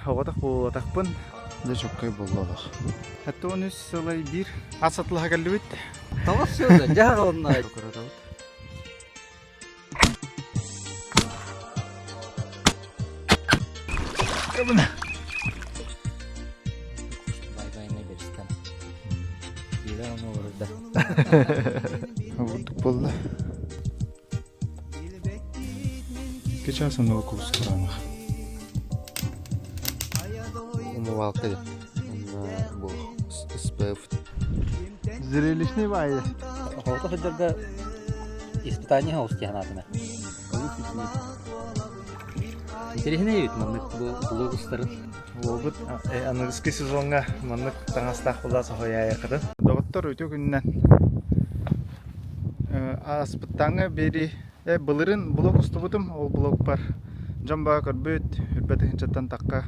Оҕотох буолуотахпын. Дьэ чоккай буолла олох. 73 сылай биир ас атылаһа кэллибит. Тоҕус сылда дьаһах онно. Бурдук буолла. Икки чаас онно курс кураанах. Умывалка диэн. Онно бу СПФ. Зрелищный баайы. Оҕото сылдьарга испытание оҕус диэн аатына. Интэриэһинэй эбит маннык бу блог устарын. Блогут аныгыскы сезоҥҥа маннык таҥастаах була соһуйаайаххытын. Доҕоттор үтүө күнүнэн Ааспыттааҥҥа биэри былырыын блог устубутум, ол блогпар дьон баҕа көрбүт, үрбэ тыһыынчаттан тахха.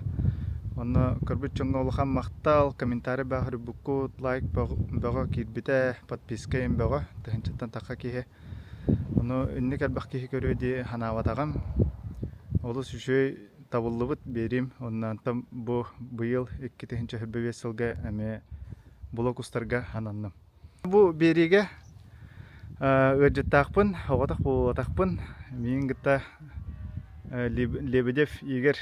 Онно көрбүт дьоҥҥо улахан махтал, комментарий баҕа суруйбуккут, лайк бөҕө киирбитэ, подписка им бөҕө, тыһыынчаттан тахха киһи. Ону инник элбэх киһи көрүө дии санаабатаҕым. Олус үчүгэй табыллыбыт биэриим. Оннооттон бу быйыл 2025 сылга эмиэ блог устарга ананным. Бу биэриигэ ыалдьыттаахпын, оҕотох буолбатахпын. Миигин кытта Лебедев Игорь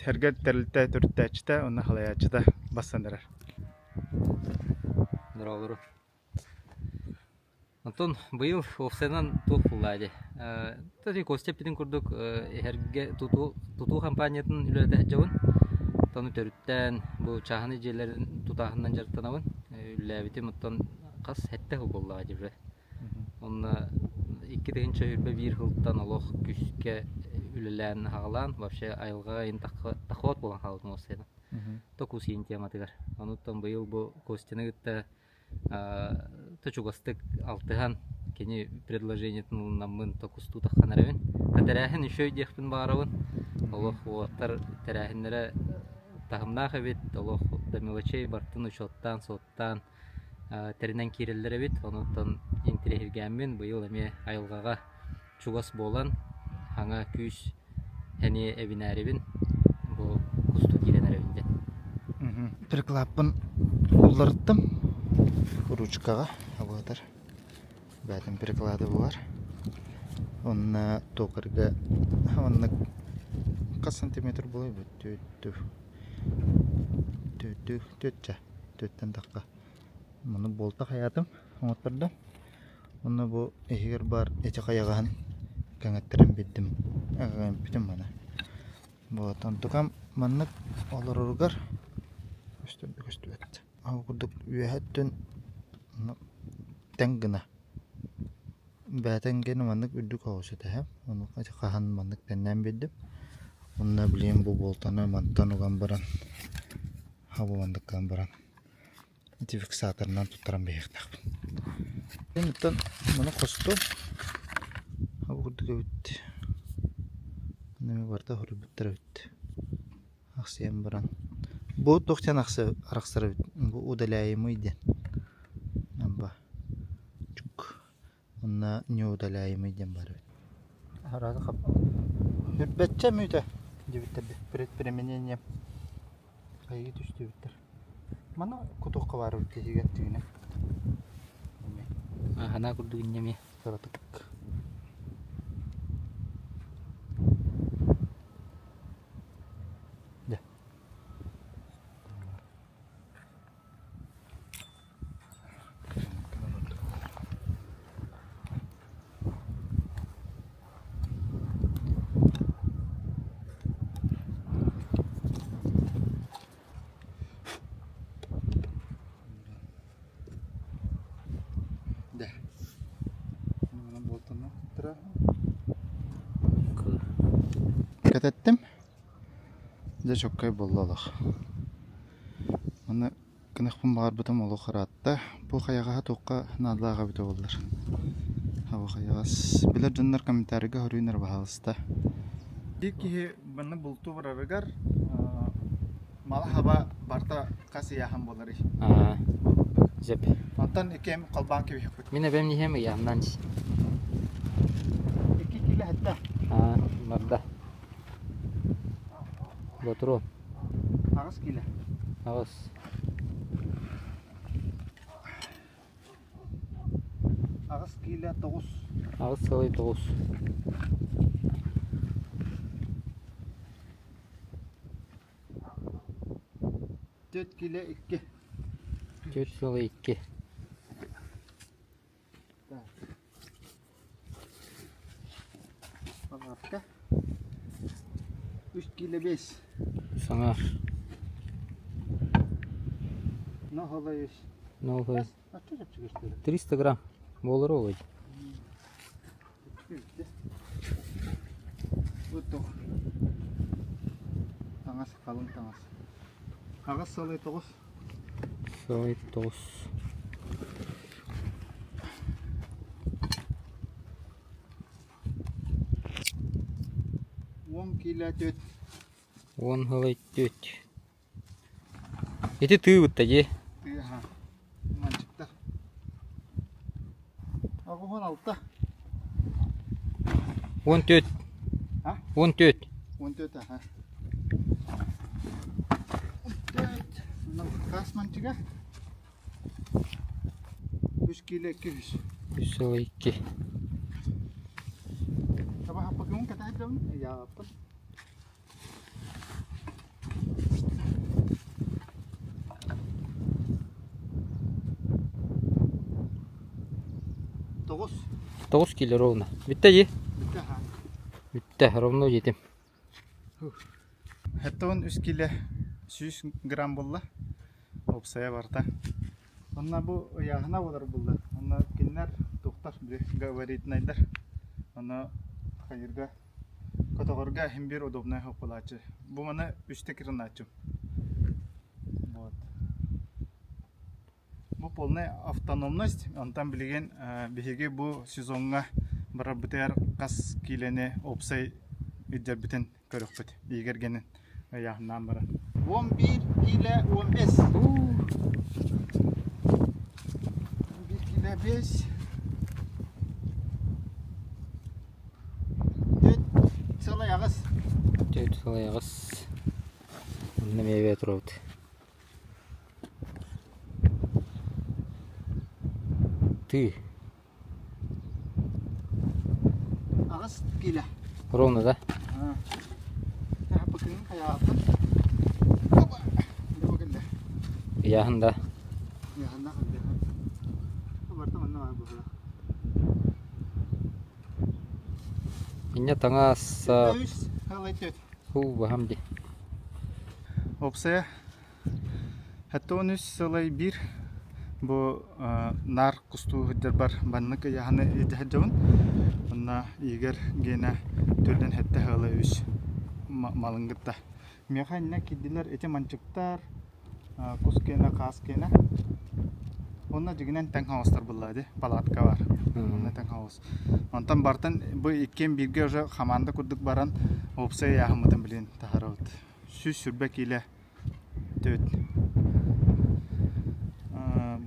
Сэргэр тэрилтэ төрүттээччитэ уонна салайааччыта бастан эрэр. Здорово, Онтон быйыл уопсайынан туох буолла дии Э, Костя эппитин курдук эһэргэ тутуу тутуу компаниятын үлэлэтэ сылдьабын. Оттон төрүттээн бу чааһынай дьиэлэрин тутааһынынан дьарыктанабын. Үлэлээбитим оттон хас сэттэ сыл буоллаҕа дии уже. Онно 2021 сылтан олох күүскэ үлэлээн аҕалаан вообще айылҕаҕа иһин таххыбат буолан хаалбытым уопсайынан. Токус иин тематыгар. Онуттан быйыл бу Костяны кытта то чугастык алтыһан кини предложениетын ылынаммын токустуу таххан эрэбин. Тэрээһин үчүгэй диэхпин баҕарабын. Олох уолаттар тэрээһиннэрэ таһымнаах эбит, олох до мелочей бартын учуоттаан, суоттаан тэринэн киирэллэр эбит. Онуттан интириэһиргээммин быйыл эмиэ айылҕаҕа чугас буолан, хаҥа күүс эниэ эбинээрибин бу кустуу киирэн эрэбин диэн. Приклаппын уларыттым ручкаҕа абыатар бээтин приклады булар онно токарга оннук хас сантиметр буолуой бу түөрт түөрт түөрттэн тахха Маны буолта хайаатым оҥоттордум. Уонна бу иһигэр баар ити хайаҕаһын кэҥэттэрэн биэрдим бүтүн маны. Вот онтукам маннык олороругар көстөр да көстүбэт. Ол курдук үөһэ өттүн тэҥ гына бэйэтин гиэнэ маннык үрдүк оҕус этэ Ону хаһан маннык тэннээн биэрдим. Уонна билигин бу буолтаны мантан уган баран хабыландык гынан баран Ити фиксаторынан туттаран биһиэхтээхпин. Оттон маны хостуом. Бу курдук эбит. Эми барыта хоруйбуттар эбит. Ахсыйан баран. Бу туох диэн арахсар эбит. Бу удаляемый диэн. Амба. Чук. Онно неудаляемый диэн баар эбит. Араада хап. Үрбэтчэ мүтэ диэбиттэр перед применением. Айыы түстүбүттэр. Маны кутуохха баар эбит киһигэр тигинэ. Ханаа курдук инньэ Кыратык. Дьэ. Кэтэттим. Дьэ чоккай буолла олох. Аны Гыныахпын баҕарбытым олох ыраатта. Бу хайаҕаһа туохха наадалаах эбитэ буоллар. Аба хайаҕас. Билэр дьоннор комментарийга хоруйун эрэ баһаалыста. Биир киһи манна бултуу барарыгар мала-хаба барыта хас ыйааһын буоларый? Аа, сөп. Онтон иккиэн холбоон кэбиһиэхпит. Мин эбэм иһэм ыйааһыннаан Икки киилэ сэттэ. Аа, барда. Ботуруон. Аҕыс киилэ. Аҕыс. Аҕыс киилэ тоҕус. Аҕыс сылай тоҕус. Түөрт киилэ икки. Түөрт сылай икки. Палатка. Үс киилэ биэс. Саҥар. Ноһолой үс. Ноһолой. 300 грамм. Буолар ол Бу туох? Таҥас, халыҥ таҥас. Аҕыс сылай тоҕус. Сылай тоҕус. Уон киилэ түөрт. Уон сылай түөрт. Ити тыы бытта дии. Тыы аһа. Манчыктар. Аҕыс алта. 14. А? 14. 14 аха. 14. Хас манчыга? Үс киилэ 200. Үс сыл икки. Таба хаппакымын кэтэһэрдэбин. Яаппын. Тоҕус. Тоҕус кило ровно. Бүттэ дии? Бүттэ аһаан. Бүттэ, ровно диэтим. Хэттон үс кило сүүс грамм булла. Уопсайа барыта. Онно бу ыйааһына буолар булла. Онно кинилэр туохтар габаритнайдар. Онно хайырга Көтөҕөргө иһин биир удобнай хоппулааччы. Бу маны үстэ кырынааччым. Вот. Бу полная автономность. Онтон билигин биһиги бу сезоҥҥа барарбытыгар хас киилэни уопсай илдьэрбитин көрүөхпүт. Игоргенин ыйааһыннаан баран. 11 киилэ 15. 11 киилэ 5. Түөрт сылай аҕыс. Түөрт сылай аҕыс. Онно эмиэ эбээ турабыт. Тыы. Аҕыс киилэ. Ровно, да? Ыйааһын да? Инньэ таҥас Һуу баһам дии. Уопсайа 73 сылай биир бу наар кустуу сылдьарбар маннык ыйааһыны илдьэ сылдьабын. Онно Игорь гиэнэ төрдүн сэттэ сыала үс малын кытта. Миэхэ иннэ киирдилэр ити манчыктар, кус киэнэ, хаас киэнэ. Онно дьиҥинэн тэҥ хаҥастар булла ди, палатка бар. Онно тэҥ хаҥас. Онтон бартан бу иккиэн бииргэ уже хамаанда курдук баран уопсай ыйааһыммытын билин таһарабыт. 120 киилэ төрүт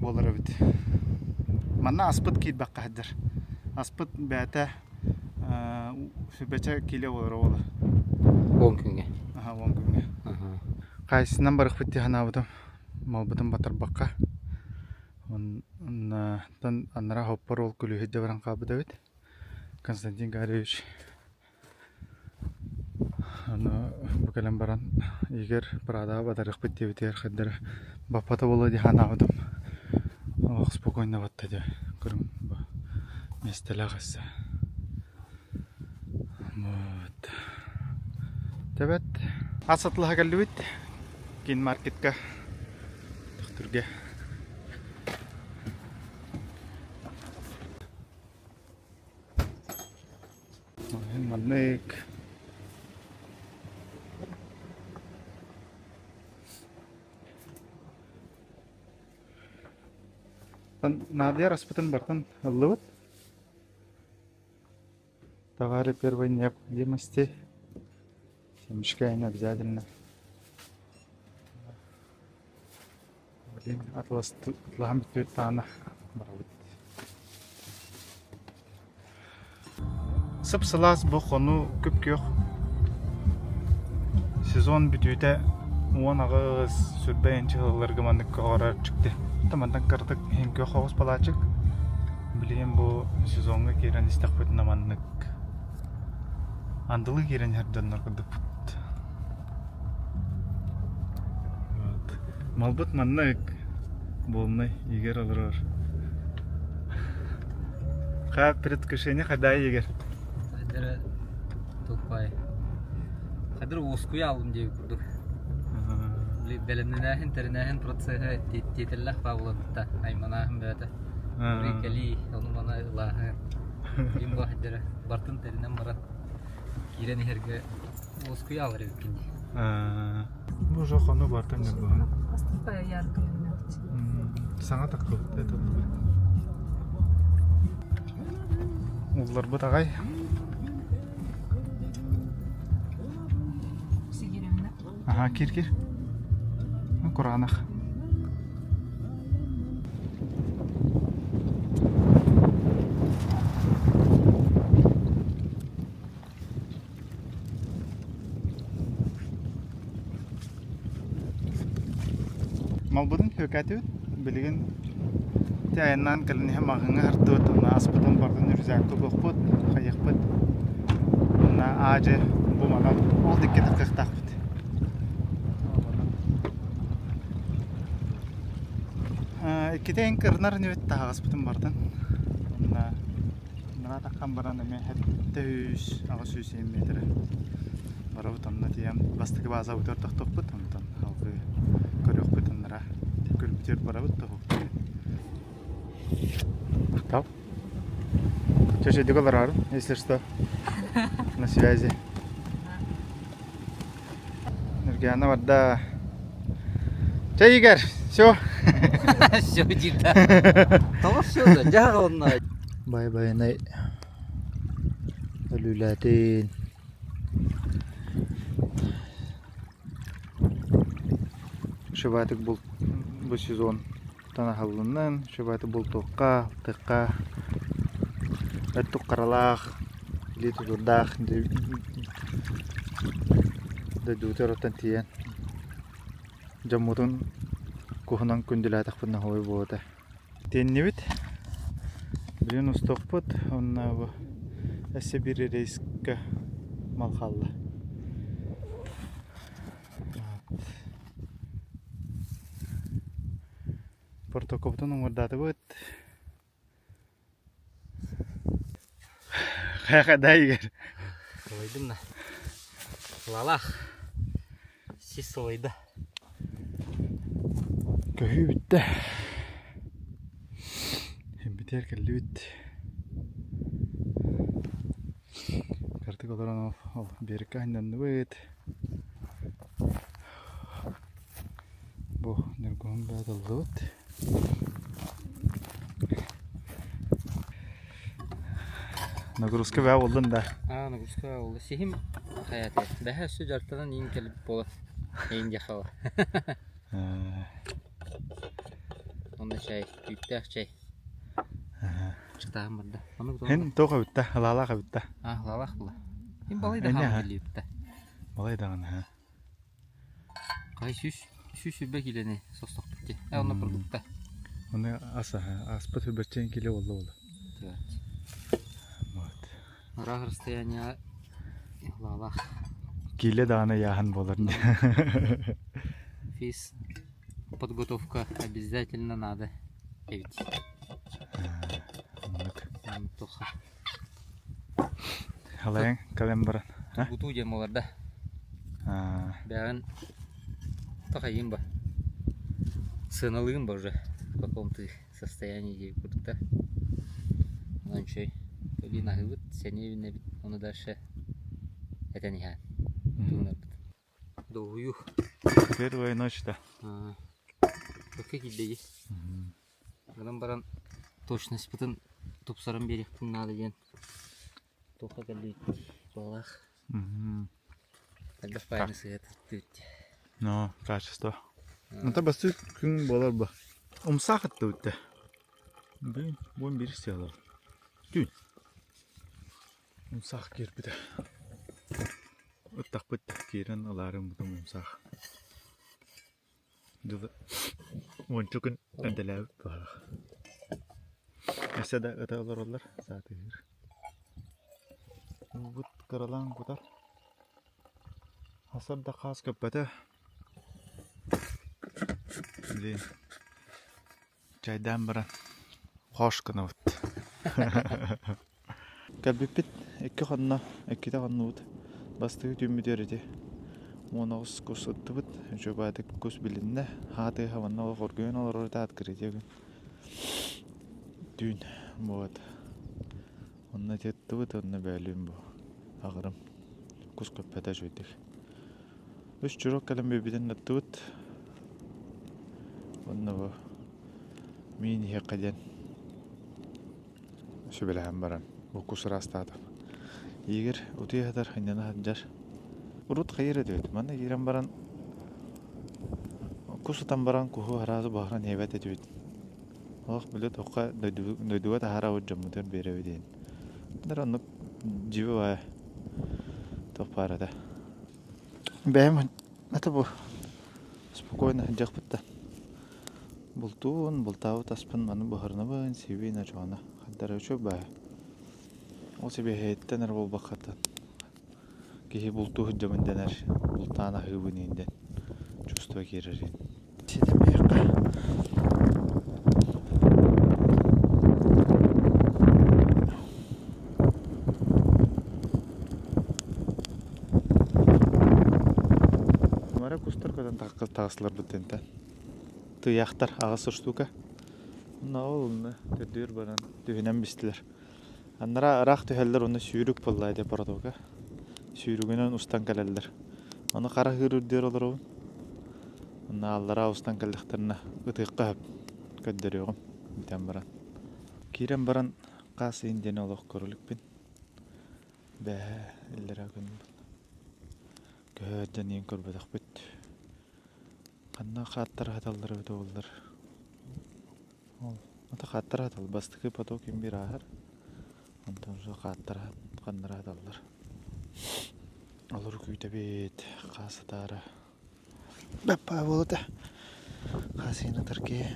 буолар эбит. Манна аспыт киирбэххэ сылдьар. Аспыт бэйэтэ сүбэчэ киилэ буолар буолар. Уон күҥҥэ. Аха, уон күҥҥэ. Хайсынан барыхпыт дии санаабытым. Малбытын батарбакка. Онтон анараа хоппор ол күлүүһү дьэ баран хаалбыт эбит. Константин Гаревич Аны бу кэлэн баран Игорь Прадаҕа батарыахпыт диэбитигэр хайдара баппата буолуо дии санаабытым. Олох спокойно батта дии көрүҥ бу миэстэлээх өссө. Вот. Тэбэт ас атылаһа кэллибит киин маркетка Төхтүргэ. Маннык Наадыйар аспытын бартан ыллыбыт. Товары первой необходимости. Семечка не обязательно. Блин, атлаһан бүттүбүт даҕаны барабыт. Сып-сылаас бу хонуу күп-күөх. Сезон бүтүүтэ 18 сүрбэ инчи сылларга маннык көҕөрөр чикти. Мантан кыратык иһин күөх оҕус балаачык. Билигин бу сезоҥҥа киирэн истэхпитинэ маннык андылыы киирэн иһэр дьоннор курдукпут. Вот. Малбыт маннык буолнай Игорь олорор. Ха предвкушение хада Игорь. Хайдара туппай. Хайдара уоскуйа алым диэбит курдук. Бэлэмнэнээһин, тэринээһин процеһа тиэтэллээх баабылабытта айманааһын бэйэтэ. Кэлии, ону-маны ылааһын. Им бу хайдара бартын тэринэн баран киирэн иһэргэ уоскуйа алар эбиккин дии. Бу уже хону бартан ньургуһун. Саҥа таххыбыт это Улларбыт аҕай. Аха, кир-кир. Кураанах. Малбытын сүөкээтибит, билигин ити айаннаан кэлэн иһэн маҕаһыыҥҥа аһартыбыт, онно аспытын барытын рюкзакка угуохпут, хайыахпыт. Уонна аа-дьэ бу манан ол диэки тахсыахтаахпыт. Иккитэ эн кырынар инибит таһаҕаспытын барытын. Онно Мына таххан баран эмиэ 700-800 миэтэрэ барабыт онно тиийэн бастакы баазабытыгар тохтуохпут онтон салгыы көрүөхпүт аннара көрбүтүгэр барабыт тоһуктуу Махтал. Чөчөйдүк олорорун, если что, на связи. Нургиана барда. Чэ, Игорь, все. Все, диир Тоҕо все да, дьаһах онно. Бай-байанай өлүүлээтин. Шыбаатык бул бу сезон танаһаллыннын, шыбааты бултуохха, алтыахха, өттүк харалаах, илии тутурдаах дойдубутугар оттон тиийэн дьоммутун куһунан күндүлээтэхпитинэ оһуобай буолуо этэ. Тиэннибит, билигин устуохпут уонна бу өссө биир рейскэ мал хаалла. Протоколбутун уҥуордаатыбыт. Хайа Игорь? Сылайдым да. Сылалаах. Сис сылайда. Көһүү бүттэ. Бүтээр кэллибит. Картык олорон ол биэриккэ анньанныбыт. Бу Ньургуһун баатыллыбыт. Нагрузка баа буоллун да. Аа, нагрузка баа буолла. Сиһим хайаатый? Бэһэ өссө дьарыктанан иин кэлбит буолан. Эйин диэххэ Онно чай, түүттээх чай. Чытааһын барда. Һин туох эбитта? Лаалаах эбитта. Аа, лаалаах була. Һин балай да хаалан кэллибитта. Балай даҕаны ха. Хай 100 120 киилэни состохпут дии. Э, онно продукта. Оны ас аспыт хүрбэччэн киле болла болла. Вот. Ыраах расстояние лаалаах. Киле даҕаны яаһан буолар. Физ подготовка обязательно надо эбит. Туха. Халайан кэлэн баран. Тургутуу диэн буолар да. Бэҕин тахайым ба. Сыаналыым ба уже в каком ты состоянии диэбит курдук да. Онон үчүгэй. Кэлин аһыыбыт, сэниэ эбинэбит, ону дальше этэн иһээн. Туһунарбыт. Долгуйуу. Первая ночь-то. Өккө киирдэги. Гынан баран точностьпытын тупсаран биэриэхпин наада диэн туохха кэллибит баҕалаах. Элбэх баайны сыһа тыттыбыт. Но, качество. Это бастык күн буолар ба. Умсаах ыттыбыт Блин, буон биир сыалар. Түүн. Умсаах киирбитэ. Ыттахпыт киирэн ылаарым бутум умсаах. Дьылы уонча күн эрдэлээбит быһалаах. Өссө да ыта олороллор саатыыр. Уубут кыралаан кутар. Хасар да хаас көппөтө. Блин. Чайдаан баран хош гынабыт. Кэлбиппит икки хонно, иккитэ хоннубут. Бастакы түүммүтүгэр ити 19 кус ыттыбыт. Үчүгэйдик кус билиннэ. Хаатыыһа манна олох оргуйан олорор этэ открытие күн. Түүн вот. Онно ити ыттыбыт, онно бөөлүүн бу аҕырым. Кус көппөтө үчүгэйдик. Үс чурок кэлэн биэрбитин ыттыбыт. Уонна бу миин иһиэххэ диэн сүбэлэһэн баран бу кус ыраастаатым. Игорь утуйа сытар, ынньана сылдьар. Урут хайыыр этибит. Манна киирэн баран кус ытан баран куһу араас буһаран иһэбэт этибит. Олох били туохха дойдуга таһаарабыт дьоммутугар биэрэбит диэн. Оннук дьиибэ баайа туох баар этэ. Бэйэм это бу спокойно сылдьыахпыт да бултуун, бултаабыт аспын маны буһарынабын, сиибин очоҕуна хантара үчүгэй баайа. Ол сибиэһэйиттэн эрэ буолбаккаттан киһи бултуу сылдьабын дэнэр, бултаан аһыыбын иин диэн чувство киирэр иин. Ситимиэххэ. Мара кустар көтөн таҕыстылар быттынтан. Тыйаахтар аҕыс штука. Онно ол онно төрдүөр баран түһүнэн бистилэр. Аннара ыраах түһэллэр уонна сүүрүк буолла ити протока. Сүүрүгүнэн устан кэлэллэр. Ону хара ыыр үрдүөр олоробун. Онно аллараа устан кэллэхтэринэ ытыахха сөп. Көрдөрүөҕүм бүтэн баран. Киирэн баран хаас ыйын диэни олох көрө иликпин. Бэһээ иллэрээ күн көһө дьаныйан көрбөтөхпүт. Ханна хааттара сыталлар эбитэ буоллар. Ол ата хааттара сытал бастакы поток им биир ааһар. Онтон уже хааттара ханнара сыталлар. Олору күүтэбит хаас сытаара. Баппаа буолута. Хаас иһин ытар киһи.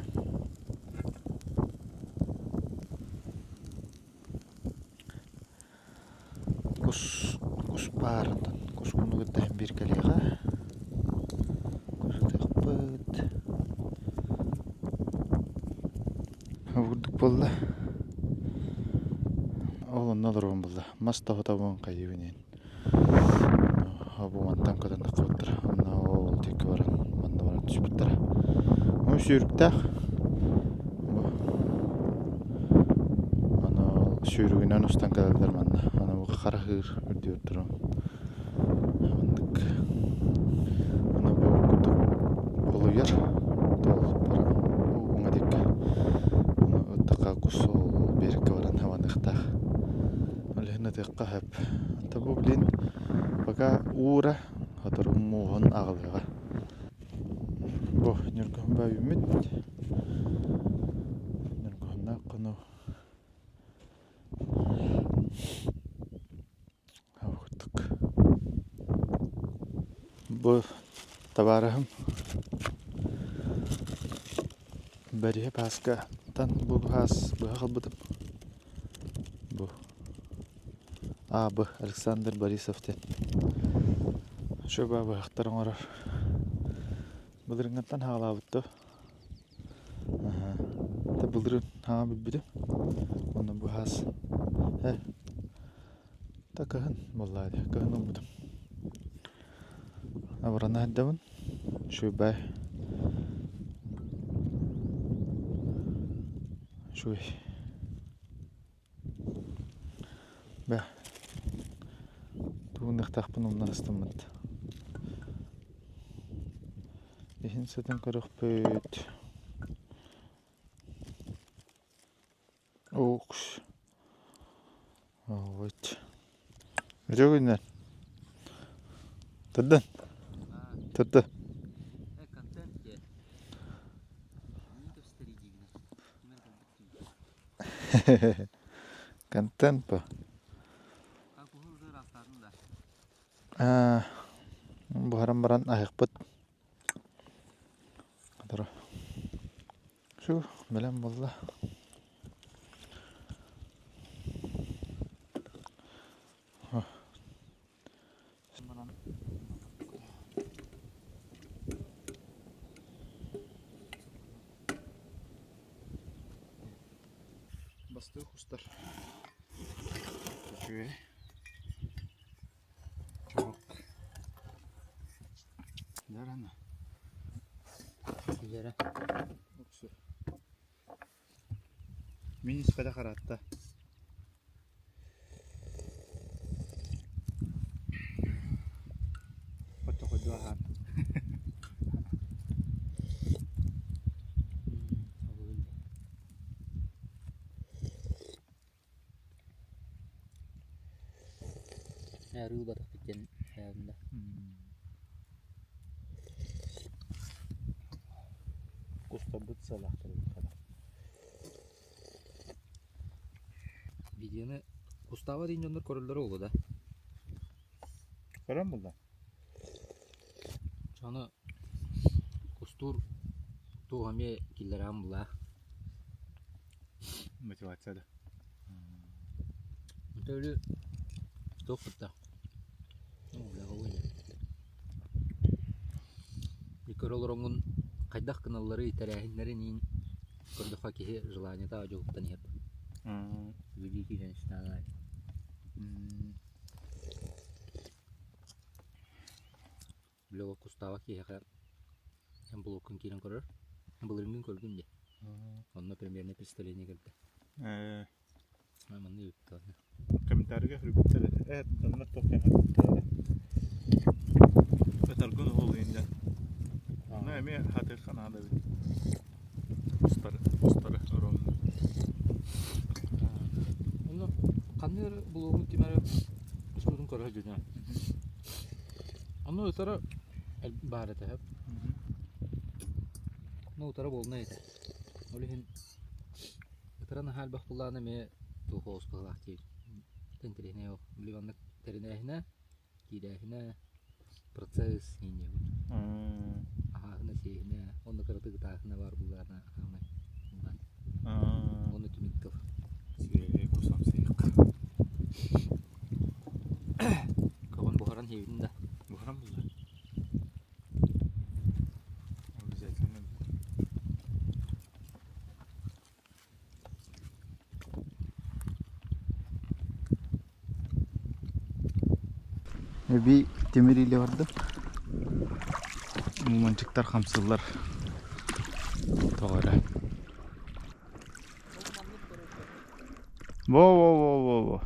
Кус кус баар онтон кус куннугутта иһин биир кэлиэҕэ. Кус ытыахпыт. Ол курдук буолла. Ол онно олоруом буолла. Мас тоһутобун хайыыбын иһин. Бу мантан көтөн тахсыбыттар. Онно ол диэки баран манна баран түспүттэрэ. Ол сүүрүктээх. Бу аны ол сүүрүгүнэн устан кэлэллэр манна. Аны бу хара ыыр үрдүгэр туран маннык аны бу курдук олуйар уҥа диэки аны ыттахха кус ол биэрэккэ баран хабаныахтаах. Ол иһин ытыахха сөп. Табу блин пока уура сотору мууһун аҕалыаҕа. Бу Ньургуһун баа үүммүт. Ньургуһуннаах хонуу. Курдук. Бу табаарыһым Бэриһэ Пааскаттан бу быһаас быһа халбытым. Бу А.Б. Александр Борисов диэн шөбө быһахтар оҥорор. Былырыыҥҥыттан хаалаабыт дуо? Аһа. Былырыын хаҥа билбитим. Онно быһаас э та кыһын буоллаа дии кыһын ылбытым. Абырана сылдьабын. Үчүгэй. Үчүгэй. Бэ. Тугун умнан астыммыт. Иһин сытын көрөхпүт. Укс. Вот. Үтүө күннэр. Турдун. Турду. Контент по. Буһаран баран аһыахпыт. Всё, бэлэм буолла. Бастыы кустар. Үчүгэй. Чоҕук. Дьарана. Дьэрэ. Уксу. Мин испэтэх ыраатта. Хотохойду аһаан. Арыы батахпыт диэн хайаабында. Кустарбыт сыалаахтарбыт хара. Видеоны кустаабат иин дьоннор көрөллөрө буолуо да? Көрөн булла. Ону кустуур туох эмиэ киллэрэҕин булаа. Мотивация да. Өлү туох кытта? Көрө олороҥҥун хайдах гыналларый тэрээһиннэрин иин көрдөххө киһи желаниета дьолуттан иһэр. Великий конечно Били ол кустаабат киһиэхэ эн блоккун киирэн көрөр. Былырыыҥҥын көрдүм дии. Онно примерно представление кэлбитэ. Манна ыытта. Комментарийга суруйбуттар этэ. Онно туох кэҥэппиттэрэ. Ытаргын уһул инде. Онно эмиэ хатыахха наада эбит. Устары, устары ровно. Онно ханна эрэ блогун ким эрэ устуутун көрө сылдьан. Онно ытара баар этэ сөп. Ну утара буолна этэ. Ол иһин ытара наһаа элбэх буоллаҕына эмиэ туох оҕус быһыылаах диир. Интэриэһинэй ол. Били маннык тэринээһинэ, киирээһинэ, процесс иинньэбит. Аһааһына, сиэһинэ, онно кыратык ытааһына баар буоллаҕына хаамай. Уонна түмүк тыл. Сиэһи кусамсыйык. Көҕүн буһаран сиэбитин да. Буһаран булла. Обязательно. Эбии тимир илэ бардым. Муманчиктар хамсыыллар. Тоҕо эрэ. Во-во-во-во-во.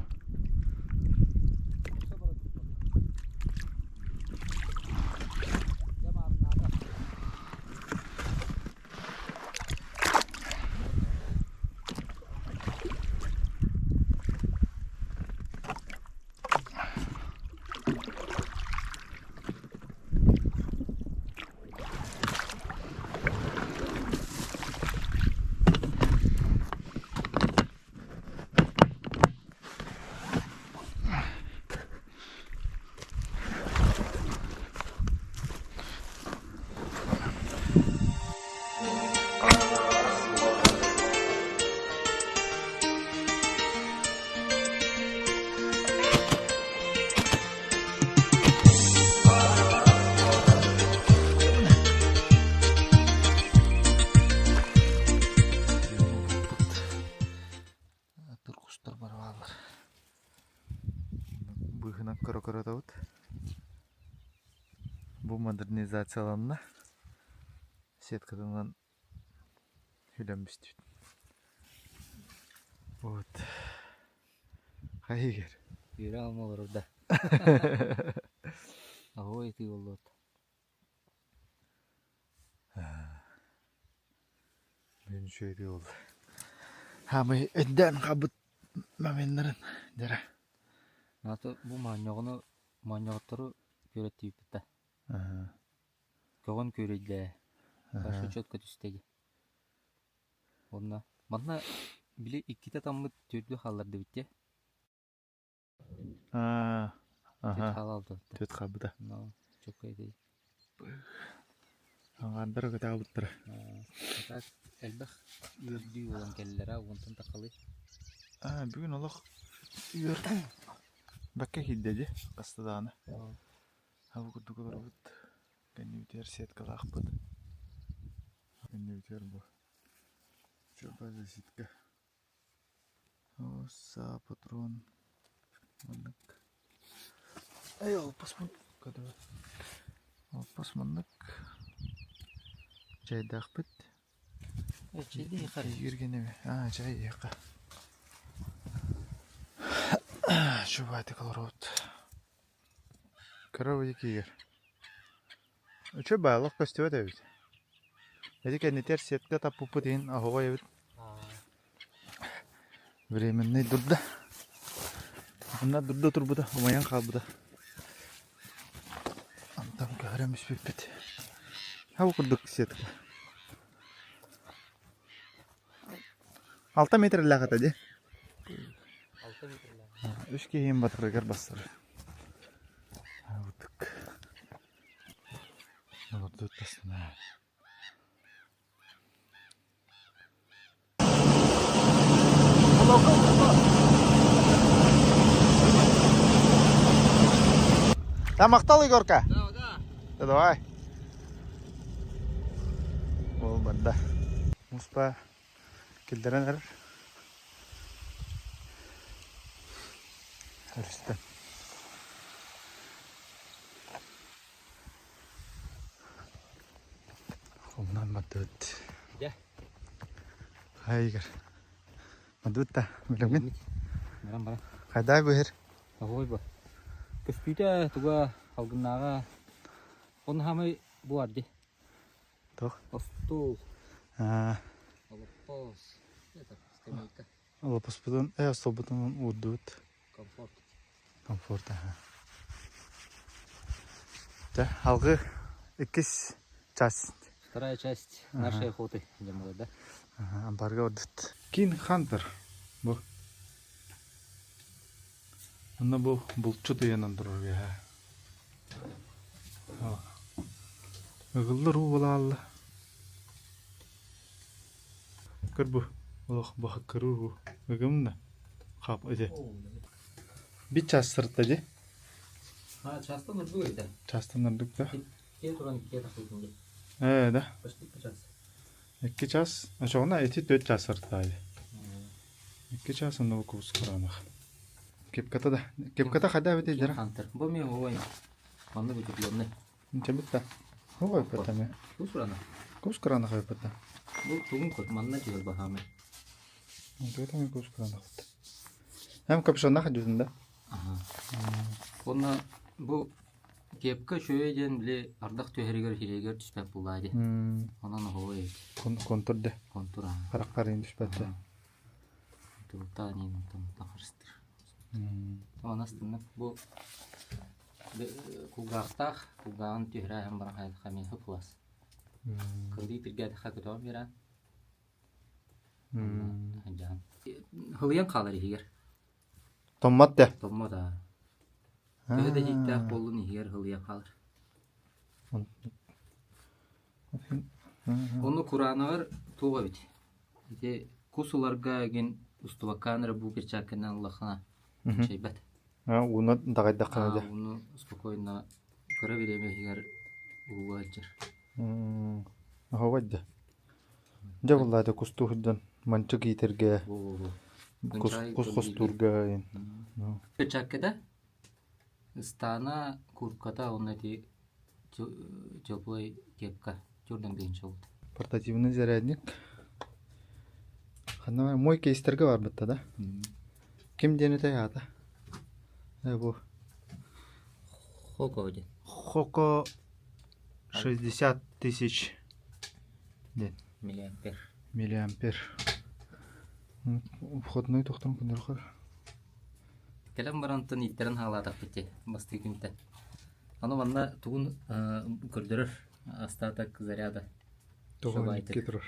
Туркустар барбааллар. Быыһынан көрө-көрө отабыт. Бу модернизацияланна. Сеткатынан үлэм бүстүбүт. Вот. Хайыгер. Үөрэ алма олорор да. Оһуой итии буоллуот. Бүгүн үчүгэй буолла. Хаамай өйдөөн хаалбыт моменнарын дьара. Аты бу моонньоҕону моонньоҕоттору күөрэттиибит да. Көҕөн күөрэйдээ. Хорошо четко түстэ дии. Уонна манна били иккитэ таммыт түөрдүү хааллардыбыт дии. Аа. Аха. Хаалалта. Түөрт хаалбыта. Ну, чөккөй дии. Аҥаардара кытаабыттара. Так элбэх үөрдүү буолан кэллэр аа уонтан тахалыы. Аа, бүгүн олох үөр бэккэ киирдэ дии хаста даҕаны. Бу курдук олоробут. Кэннибитигэр сеткалаахпыт. Кэннибитигэр бу чуба защитка. Саа патрон маннык. Эй, олоппос Олоппос маннык. Чайдаахпыт. Тиигиргэнэби. Аа, чай иһиэххэ. Чубаатык олоробут. Кыра киигэр. Үчүгэй баайлаах көстүбэт эбит. Ити кэннитигэр сетка таппыппыт иһин оһоҕой эбит. Временный дурда. Онно дурда турбута, умайан хаалбыта. Онтон көһөрөн бүспүппүт. Ол курдук сетка. Алта метрлээх этэ дии. Үс киһим батарыгар бассар. Курдук. Олордут тастана. Да, махтал, Егорка. Да, да. Да, давай. Ол барда. Муспа киллэрэн эрэр. Өрүстэн. Хомунан бардыбыт. Дьэ. Хай Игорь. Бардыбыт да, билэммин. Баран баран. Хайдаа быһыр? Оһуой бу. Көстүүтэ туга алгыннааҕа. Он хамай бу арди. Туох? Остуол. Аа. Олоппос. Это скамейка. Олоппоспутун, э, остуолбутун уурдубут. Комфорт. Комфорт, аха. Дьэ, алгы иккис часть. Вторая часть нашей охоты, дьоммула, да? Ага, ампарга ордут. Кин Хантер. Бу. Онно бу булчут ыйанан турар үөһэ. Ыгыллар уу буолаалла. Көр бу олох баһыккырыы уу. Ыгым да хап ити. Бит час сырытта дии. А, частан ордук это. Частан ордук да. Икки туран икки тахсыытын дии. Ээ да. Почти по час. Икки час. Очоҕуна ити төрт час сырытта Икки час онно кубус кураанах. Кепката да. Кепката хайда эбит дьара. Хантер. Бу ми ой. Маннык утепленный. Инчэбит да. Ой патаме. Кус кураанах. Кус кураанах ойбата. Бу тугун кот манна түһэр баһаамай. Тугутаме кус кураанах. Эм капюшоннах дьүтүн да. Аха. Уонна бу кепка үчүгэй диэн били ардах түһэригэр сирэйигэр түспэт буоллаа дии. Онон оһуобай эбит. Контур да. Контур аа. Харахтар иин түспэт да. Тылтаан иин онтон харыстыыр. Онон астынным. Бу кулгаахтаах, кулгааҕын түһэрээһин баран хайдахха эмиэ сып-сылаас. Кылыы тиргээтэххэ көтөҕөн биэрэн. Сылдьаһан. Һылыйан хаалар иһигэр. Томмот да. Томмот аа. Төһө да иһиттээх буоллун иһигэр һылыйан хаалар. Ону кураанаҕар туох эбит? Ити кус ыларга игин устубаккаан эрэ бу перчатканан ыллаххына чэйбэт. Ууну даҕайдаххына дьэ. Ууну спокойно кыра бириэмэ иһигэр ууга сылдьар. Оһоҕой да. Дьэ буоллаата кустуу сылдьан манчык иитэргэ, кус кус хостуурга Перчатката ыстаана, куртката уонна ити теплай кепка төрдөн тыһыынча буолбут. Портативный зарядник. Ханна мой кейстэргэ барбытта да? Ким диэн этэй аата? Э бу Хоко диэн. Хоко 60 тысяч диэн. Миллиампер. Миллиампер. Входной тохтон күнүрхөр. Кэлэн барантан ииттэрэн хаалаатахпыт дии бастакы күнтэн. Аны манна тугун көрдөрөр остаток заряда. Тоҕо икки турар.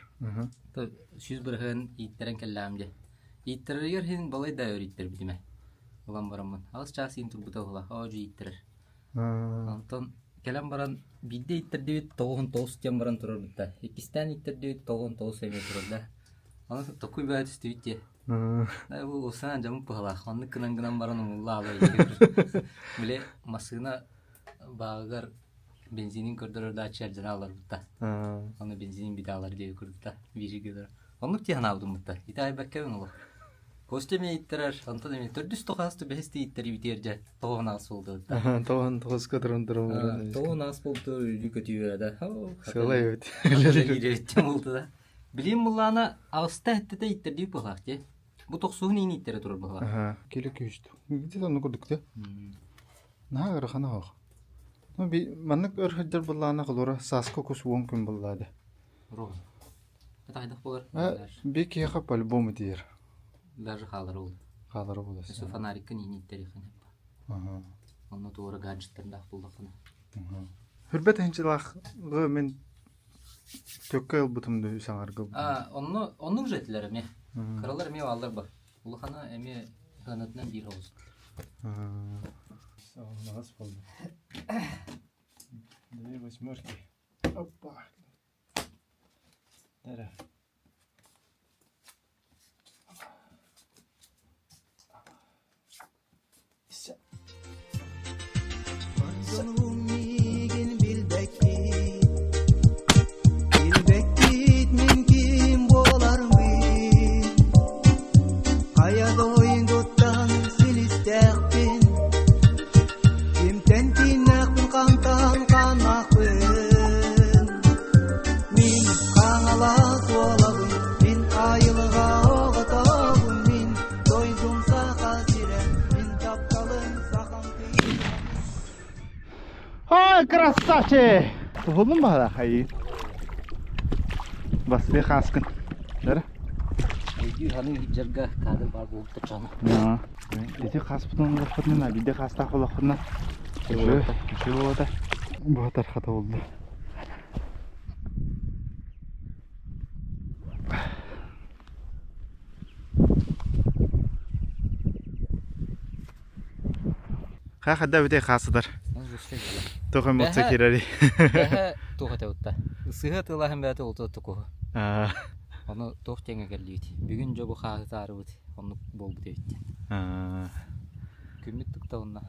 100 бырыһыан ииттэрэн кэллэҕим дии. Ииттэрэригэр иһин балай да өр ииттэрбитим ээ. Ылан бараммын. Аҕыс чаас иин турбута уһула. Оо дьэ ииттэрэр. Онтон кэлэн баран биирдэ ииттэрдибит 99 диэн баран турарбыт Иккистээн ииттэрдибит 99 эмиэ турар да. Аны токуй баа түстүбүт дии. Бу улсаан дьоммут быһалаах. Оннук гынан гынан баран умулла аалай. Били массыына бааҕыгар бензинин көрдөрөр дааччы эрдэнэ аларбыта. Аны бензинин бите алар диэби курдута. Бииргэ Оннук дии санаабытым бутта. Ити айбаккабын олох. Костя эмиэ ииттэрэр, онтон эмиэ төрдүс тоҕоһосто бэһис ииттэр ибитиэр дьэ тоҕуһун аҕыс буолду да. Тоҕуһун тоҕуска туран туран Тоҕуһун аҕыс буолду үлүү көтүүрэ да. Сыла эбит. Үлэлиир буолду да. Билим буллаана аҕыста эттэтэ ииттэрдии быһалаах дии. Бу тохсуһун иин ииттэрэ турар быһалаах. Киле күүстү. Где-то онно курдук да. Наһаа ыарахана оһох. Ну, маннык өр сылдьар буллаана холура сааскы кус уон күн буллаады. Это хайдах буолар? Би киһиэхэ по-любому тиийэр. Даже хаалар ол. Хаалара буолар. Өссө фонариккын ииниттэриэххин эппа. Онно туора гаджеттардаах буллаххына. Хүрбэт иһинчилаах мин төккө ылбытым да үс аҥарга А, онно оннук же этилэр эмиэ. Кыралар эмиэ бааллар ба. Улахана эмиэ ыанатынан биир оҕус. Аҕыс буолла. Две восьмерки. Опа. Эрэ. Миигин билбэккит, билбэккит мин ким буоларбын. Хайа дойдуттан силистээхпин, кимтэн кииннээхпин хантан хааннаахпын. Мин хаҥалас уолабын, мин айылҕа оҕотобун, мин дойдум саха сирэ, мин тапталым сахам тыына. Ой, красавчик! Туһулун баһара хайыы. Бастыы хааскын. Дара. Өйдүү ханы дьарга кадр бар буолбута чаны. Ити хааспытын олохпутунан, биирдэ хаастаах олохпутунан. Үчүгэй буолуота. Бу тархата болду. Ха-хадда бүтей хаасыдар. Туох эмоция киирэрий? Бэһэ туох этэ утта. Сыһа тылаһын бэйэтэ улта тукуһу. Ону туох тэҥэ кэллибит. Бүгүн дьэ бу хааһытаарыбыт оннук буолбут эбит. Күммүт тыктабынна.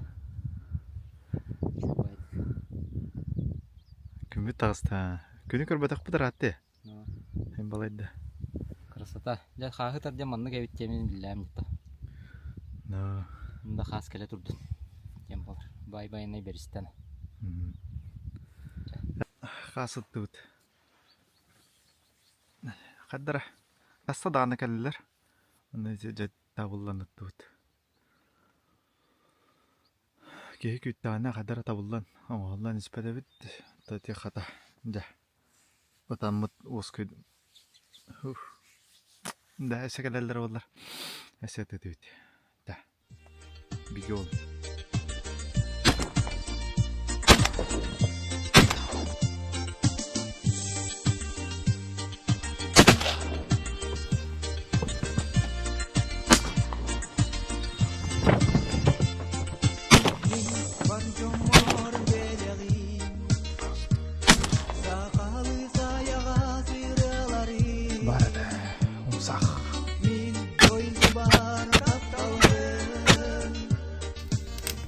Күммүт таҕыста. Күнү көрбөтөхпүт ыраатты. Эн балайда. Красота. Дьэ хааһы тардьа маннык эбит диэмин биллээм дьэ. Мында хаас кэлэ турдун диэн буолар. Бай-байынай бэристэн. Хаас ыттыбыт. Хардара. Тасса даҕаны кэллилэр. Онно дьэ табыллан ыттыбыт. Киһи күүттэҕинэ хардара табыллан оҥоһуллан испэт эбит. Тати хата дьэ Ытаммыт уоскуйдум. Да, өссө кэлэллэр буоллар. Өссө ытытыбыт. Да. Бигэ ол. Бар дьоммор бэлэҕим Сахалыы сайаҕас ырыаларым Бар этэ, умсах. Мин дойдубар тапталым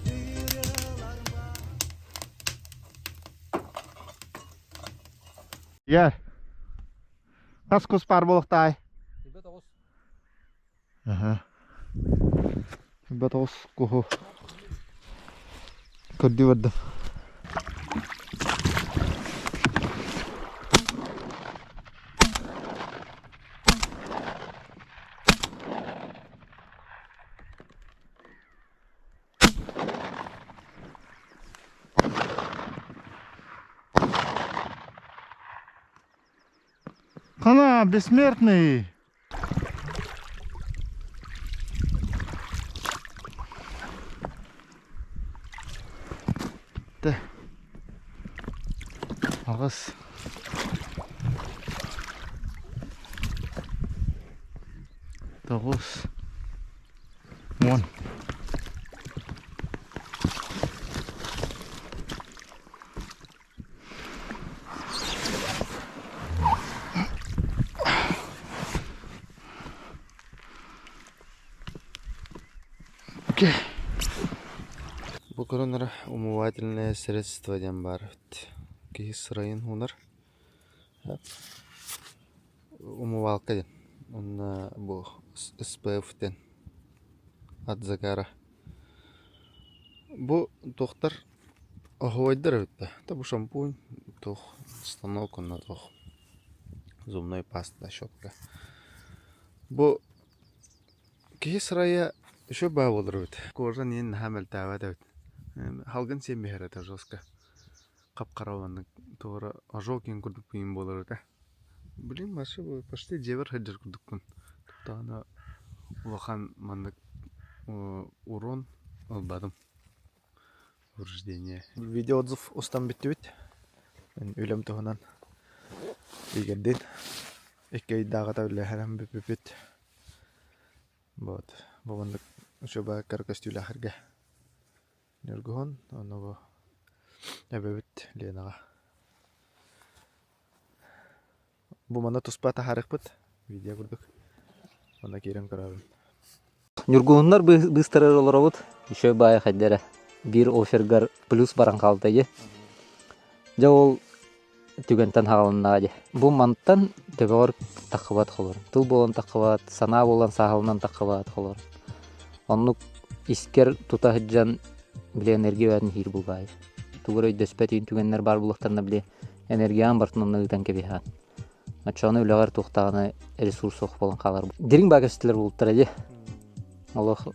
ырыаларбар Егер, хас кус паар буолуохтаай? Ребят, оҕус. Аха. Ребят, оҕус куһу көрдүү бардым. Хана, бессмертный! Тэ. Аҕыс. Тоҕус. Уон. Окей. Бу көрөн эрэ умывательное средство диэн баар эбит. Киһи сырайын уунар. Умывалка диэн. Уонна бу СПФ диэн от загара. Бу туохтар оһуойдар эбит да. Это бу шампунь, туох станок онно туох зубной паста, щетка. Бу Киһи сырайа үчүгэй баа буолар эбит. Кожа иһин наһаа мөлтөөбөт эбит. Халгын сиэн биһэр этэ жестко. Хап-хара уонна туора ожог диэн курдук кыйын буолар этэ. Блин, вообще почти дьиэбэр сылдьар курдукпун. Туттаҕына улахан маннык урон ылбатым. Повреждение. Видеоотзыв устан бүттүбүт. Мин үлэм туһунан Игорьдыын икки ыйдааҕыта үлэлэһэн бүппүппүт. Вот. Бу маннык учуоба кыра көстүүлээхэргэ Ньургуһун, онно бу эбэбит Ленаҕа. Бу манна туспа таһаарыахпыт видео курдук. Онно киирэн көрөбүн. Ньургуһуннар быыстарыгар олоробут. Еще баайа хайда эрэ. Биир офергар плюс баран хаалта дии. Дьэ ол түгэнтэн хаалыннаҕа дии. Бу мантан төбөҕөр таххыбат холор. Тыл буолан таххыбат, санаа буолан сааһыланан таххыбат холор. Оннук искэр тута сылдьан били энергия бээтин иһиир булбаайы. Тугу эрэ өйдөспөт түгэннэр баар буолуохтарына били энергияҕын барытын онно ыытан кэбиһэҕин. Оччоҕуна үлэҕэр туохтааҕына ресурс суох буолан хаалар. Дириҥ баа кэпсэтилэр буолуттара дии. Олох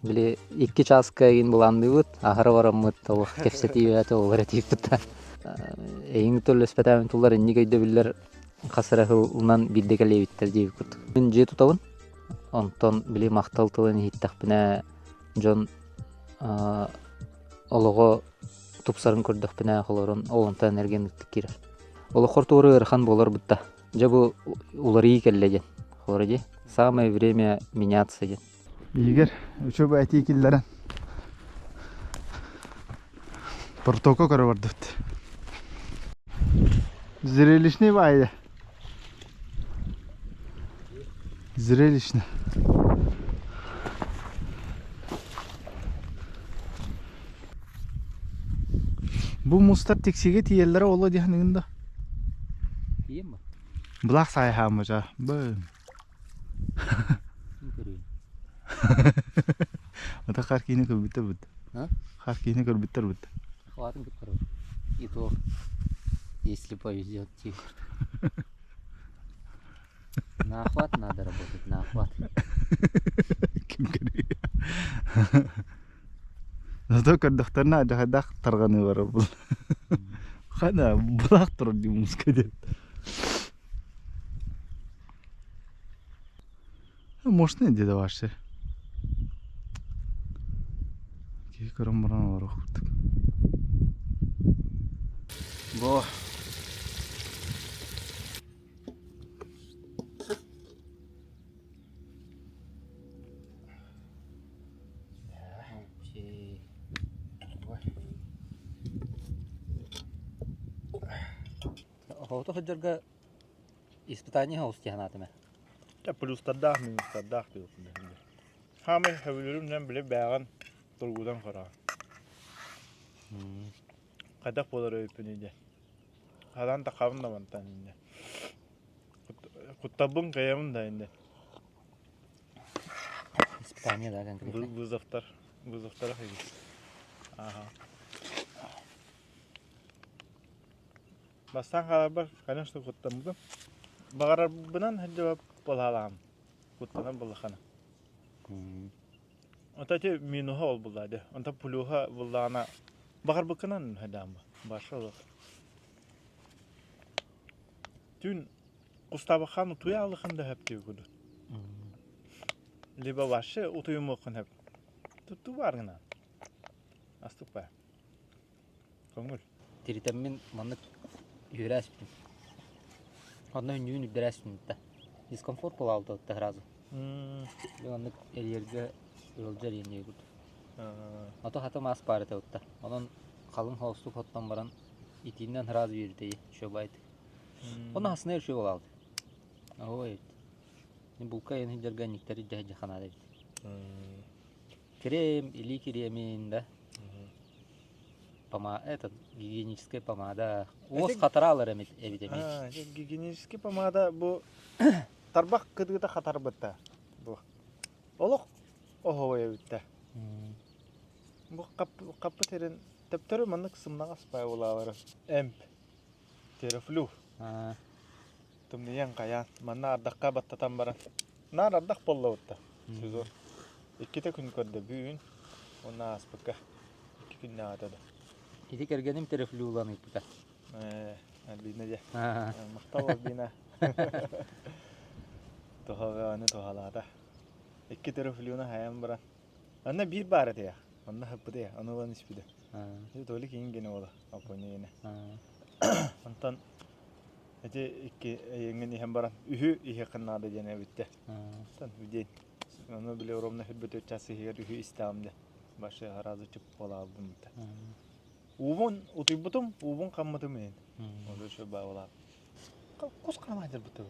били икки чааска игин былаанныыбыт, аһара бараммыт, олох кэпсэтии бэйэтэ ол эрэ тиийбит да. Эйиҥ төлөспөтөөбүн туллар инник өйдөбүллэр хас эрэ сылынан биирдэ кэлиэбиттэр диэбит курдук. Мин дьиэ тутабын, онтон били махтал тылын иһиттэхпинэ дьон олоҕо тупсарын көрдөхпүнэ холорун ол онтон энергия ынырыктык киирэр. Олоххор туора ыарахан буолар бытта. Дьэ бу уларыйыы кэллэ диэн. Холоро дии. Самое время меняться диэн. Игорь, үчүгэй этии киллэрэн протока көрө бардыбыт. Зрелищный баайы. Зрелищно. Бу мустар тиксигэ тиийэллэрэ оло диэхниҥин да? Тиийэн ба? Былаах сайаһааммыча. Бөм. Ата хар киини көрбүттэр бут. Хар киини көрбүттэр бут. Хватит кып И то, если повезет, тихо. На охват надо работать, на охват. Ким көрүө. Зато көрдөхтөрүнэ адьахайдаах тарҕаныы барар бул. Хана былаах турар дии муска диэн. Мощный деді вообще. Киһи көрөн баран олоруох курдук. Бу Оҕото сылдьарга испытание оҕус дии санаатым ээ. Плюстардаах, минустардаах диэбиппин. Хаамай сөбүлүүрүм били бээҕин тургутан көрөҕүн. Хайдах буолар өйүппүнүй диэн. Хараан таххабын да мантан инньэ. Куттабын кыайабын да инньэ. Испания да конкретно. Вызовтар. Вызовтара Ага. Бастаан хааларбар, конечно, куттаммытым. Баҕарарбынан сылдьыбап балаалаам. Куттанар буоллаххына. Онто ити минуһа ол булла дии. Онто плюһа буллаҕына баҕарбыккынан хайдаан баша олох. Түүн кустаабаххаан утуйа алыхан да сөп дии курдук. Либо вообще утуйумуоххун сөп. Туттуу баар гынан. Астык баа. Көҥүл. Тиритэммин маннык үөрэ ааспытым. Онно үннүүн үрдэрэ ааспытым да. Дискомфорт буолаалта сразу. Дьэ маннык эрийэргэ ыалдьар иэннии курдук. Ото хата маас баар этэ утта. Онон халыҥ холостук оттон баран итиинэн сразу үөрүтэйи шөбайт. Онно хасына үчүгэй буолаалта. Оо эбит. Булка иэн сылдьарга никтэри дьэ ханаада эбит. Крем, илии кириэмин да. Пома этот гигиеническая помада. Уос хатараалар эмит эбит эмиэ. Гигиенический помада бу тарбах кытыыта хатарбыта. Бу. Олох оһоҕой эбиттэ. Бу хаппыт эрин төптөрү маннык сымнаҕас паайылаалары эмп терафлю тымныйан хайаан манна ардахха баттатан баран наар ардах буоллабытта сезон иккитэ күн көрдө бүгүн уонна ааспыкка икки күннээҕитэ да Ити кэргэним терафлюлан ыыппыта. Альбина дьэ. Махтал Альбина. Туһаҕаны туһалаата. Икки терафлюны хайан баран. Анна биир баар этэ. Онно хаппыта, ону ылан испитэ. Толи киин гене буола, Апоня гене. Онтон ити икки эйэҥҥин иһэн баран үһү иһиэххин наада диэн эбиттэ. Онтон в день. Ону били ровно хүрбүтү час иһигэр үһү истэҕим дэ. Башы сразу чуппалаабытым бутта. Уубун утуйбутум, уубун хаммытым иһин. Ол үчү баалаап. Кус хаамаадыр бутта.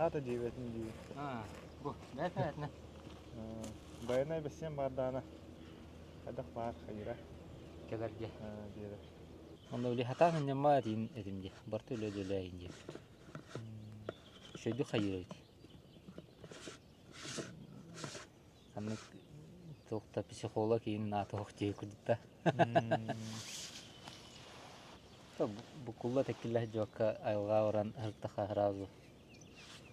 Аата диэбэтин дии. Бу, бэт-бэтинэ. Байанай бэссиэн баардаана. Хайдах баар хайыра. Кэлэргэ. Биэрэр. Онно били хатаан ынньамма этин этим дии. Барты үлэ үлэлээйин диэн. Үчүгэйдик хайыыр эбит. Ханнык туох да психолог иин наатоох дии курдук да. Буккулла тэккиллэх дьуокка айылҕа баран ыһыктаха сразу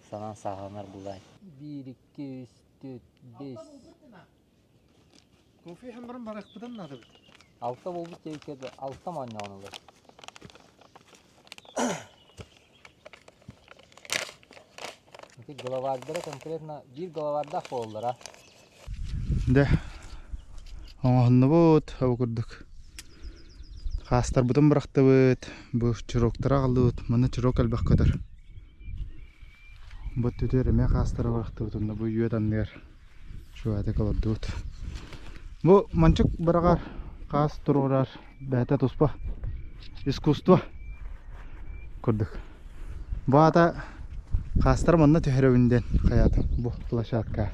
санаан сааһыланар булай. Биир, икки, үс, түөрт, бэс. Кофе иһэн баран барыахпытын наада эбит. Алта буолбут диэбиккэ да алта моонньоҕон ылар. Ити главардара конкретно биир главардаах буолаллара. Дэ, оҥоһуннубут, ол курдук. Хаастарбытын бырахтыбыт, бу чуроктары аҕаллыбыт, манна чурок элбэх көтөр. Бу өттүтүгэр эмиэ хаастары бырахтыбыт, онно бу үөт анныгар чугаатык олордубут. Бу манчык быраҕар, хаас туруорар бэйэтэ туспа искусство курдук. Бу аата хаастар манна түһэрэбин диэн хайаатым бу площадка.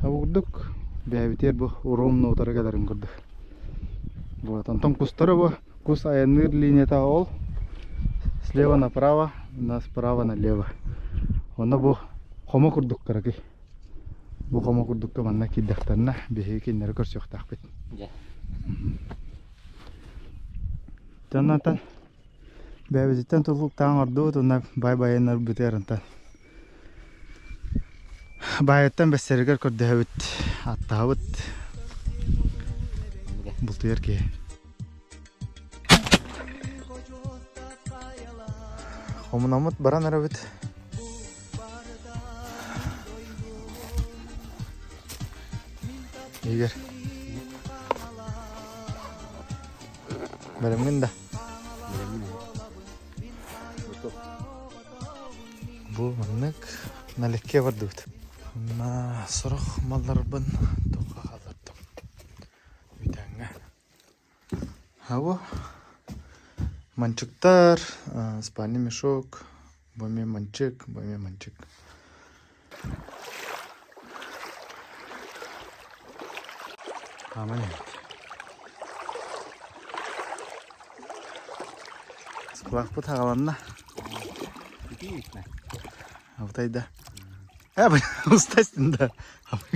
Бу курдук бэйэбитигэр бу ровно утары кэлэрин курдук. Вот, онтон кустары бу кус айанныыр линията ол слева направо, у справа налево. Онно бу хомо курдук кыракый. Бу хомо курдукка манна киирдэхтэринэ биһиги кинилэри көрсүөхтээхпит. Дьэ. Дьоннортон бэйэбититтэн тутулуктаан ордубут уонна бай-байаннар бүтэр онтон баайыттан бэссэригэр көрдөһөбүт, аттаһабыт бултуйар киһи. Хомунаммыт баран эрэбит. Игорь. Бэлэмҥин да? Бу маннык налегке бардыбыт. Манна сорох малларбын туохха хааллардым. Бүтэҥҥэ. Бу манчыктар, спальный мешок, бу эмиэ манчык, бу эмиэ манчык. Хааман иһэбит. Сплавпыт хаҕаланна. Алтайда. Э, устастын да.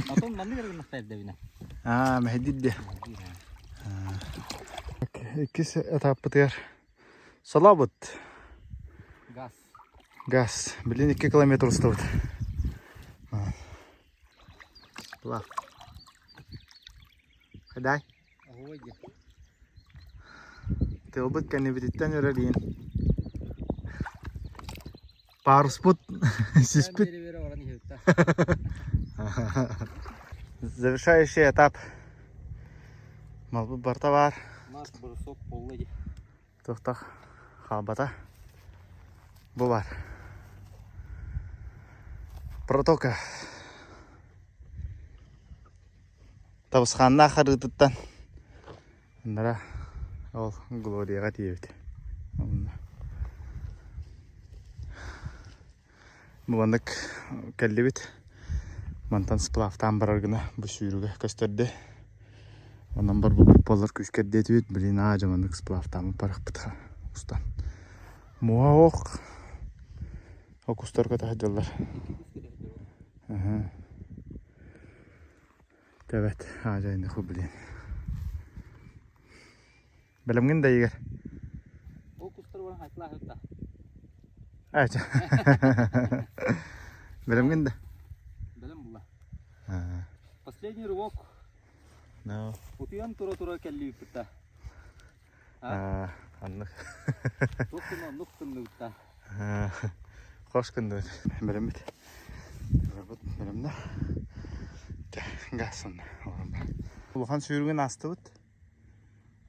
Потом маннык эргиннэхтэ эрдэбинэ. Аа, мэһэйдиир диэ. Иккис этаппытыгар солобут. Газ. Газ. Билин 2 километр устабыт. Сплав. Хадай. Тылбыт кэннибититтэн өрөлиин. Паруспут сиспит. Завершающий этап. Малбыт барыта баар. Марш бросок буолла дии. Туохтах хаалбата. Бу баар. Протока. Табысхааннаах арыытыттан Аннара ол Глорияҕа тиийэбит. Онно бу маннык кэллибит. Мантан сплавтаан барар гына бу сүүрүгэ көстөрдө. Онон барбыппыт буоллар күүскэ эрдиэтибит. Блин аа дьэ маннык сплавтааммыт барахпыт устан. Муоһа ох окустарга таһдьаллар. Тэбэт, аадьайныху блин. Бэлэмҥин да Игорь? Ол кустар баран хайтылаах ытта. Ача. Бэлэмҥин да? Бэлэм була. Последний рывок. No. Утуйан тура-тура кэллибиппит Аннык. Туох гына оннук тымныбытта. Хош күндүбүт. Бэлэммит. Бэлэмнэ. Газ сонно. Улахан сүүрүгүн астыбыт.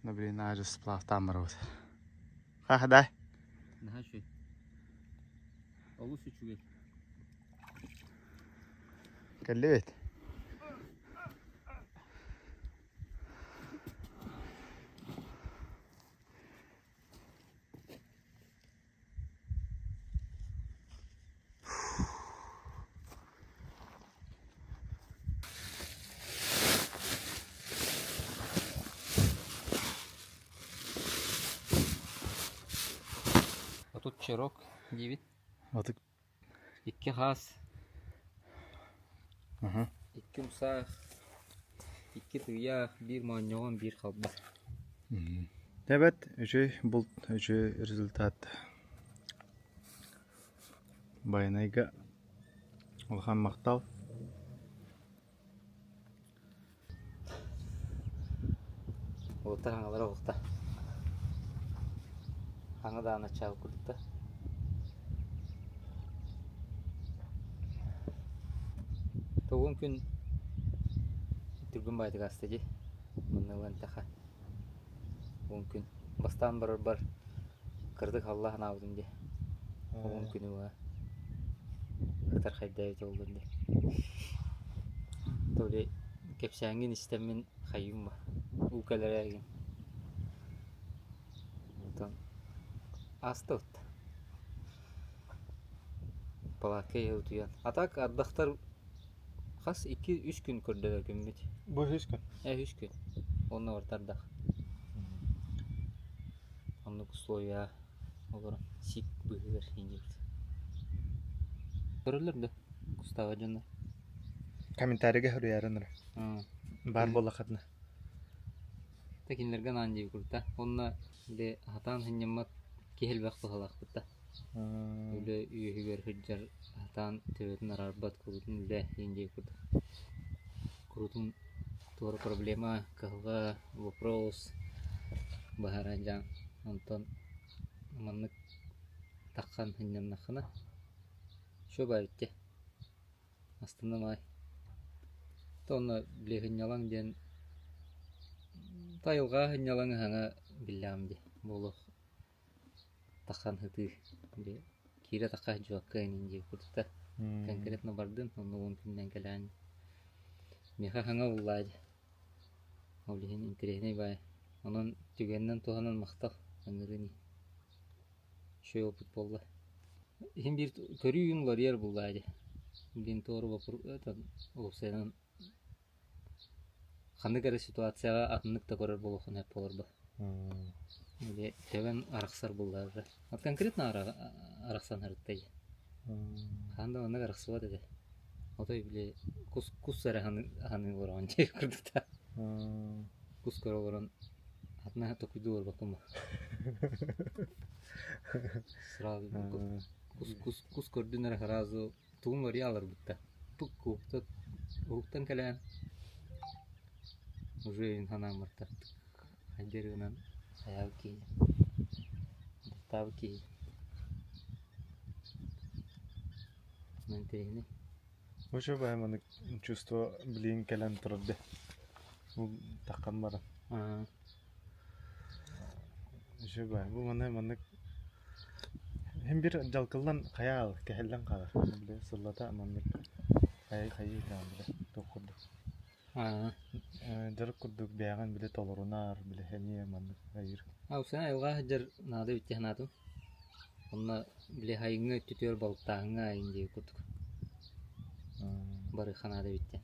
Но блин, аажы сплавтаан барабыт. Хаһадай. Наһаа үчүгэй. Олус үчүгэй. Кэллибит. Отут чирок диибит. Отут Икки хаас, икки умсаах, икки тыйаах, биир моонньоҕон, биир халба. Эбэт үчүгэй булт, үчүгэй результат. Байанайга улахан махтал. Уолаттар хаҥалара оҕуста. Хаҥа даҕаны аччаабыт курдук да. Тугун күн түргэн баайдык ааста дии. Манна ылан эттэххэ. Уон күн. Бастаан барарбар кырдык алла санаабытым дии. 10 күнү быһа кытархайда эбитэ буоллун дии. То ли кэпсээҥҥин истэммин хайыым ба, уу кэлэрэ игин. Онтон ааста вот. Палатка иһэ утуйан. А так ардахтар хас 2-3 күн көрдөрөр күммүт. Бу үһүс күн. Э үс күн. Онно барыта ардах. Оннук условия олорон сиик быыһыгар иҥнибит. Көрөллөр да кустааҕы дьоннор. Комментарийга суруйарын эрэ. Баар буоллаххытына. Та кинилэргэ анаан диэбит курдук Онно били сатаан сынньаммат киһи элбэх быһалаахпыт да. Үлэ үөһүгэр сылдьар сатаан төбөтүн араарбат курутун үлэ диэн диэбит курдук. Курутун туора проблема, кыһалҕа, вопрос быһаара дьаҥ. Онтон маннык таххан сынньаннаххына чуо баайбыт астынным аҕай. То онно били сынньалаҥ диэн айылҕа сынньалаҥ ыһаҥа биллэҕим дии буолуох таххан сытыы били киирэ тахха сылдьыбакка иҥин диэбит курдук да конкретно бардын онно 10 күнүнэн кэлээн миэхэ хаҥа буллаа дии ол иһин интэриэһинэй баайы онон түгэнинэн туһанан махтал ыҥырыын иһин үчүгэй опыт буолла иһин биир көрүү уларыйар буллаа дии билин туору уопсайынан Ханнык эрэ ситуацияҕа атыннык да көрөр буолуоххун сөп буолар дуо? Или төбөн арахсар буоллар Вот конкретно арахсан сырыттай. Хаһан да маннык арахсыбат этэ. Отой били кус кус эрэ аһаныы олороҕун дии курдук да. Кус көрө олорон атына токуйдуу олорбоккун ба. Сразу кус кус кус көрдүн эрэ сразу тугун көрүйэ аларбыт да тук уһуктан кэлээн уже өйүн санаан барта хайдары гынан хайаабыт киһи бултаабыт киһи интэриэһинэй Очень баай маннык чувство билигин кэлэн турар дии. Бу таххан баран. Үчүгэй бу манна маннык Һин бир дьалкыллан хайаал кэһэллэн хаалар. Били сыллата маннык хайы хайыы даҕаны били туох курдук. Дьарык курдук бэйэҕин били толорунар, били эмиэ маннык хайыыр. Аусана айылҕа сылдьар наада эбит дии санаатым. Онно били хайыҥҥа өттүтүгэр балыктааһыҥҥа айын диэбит курдук. Барыахха наада эбит диэн.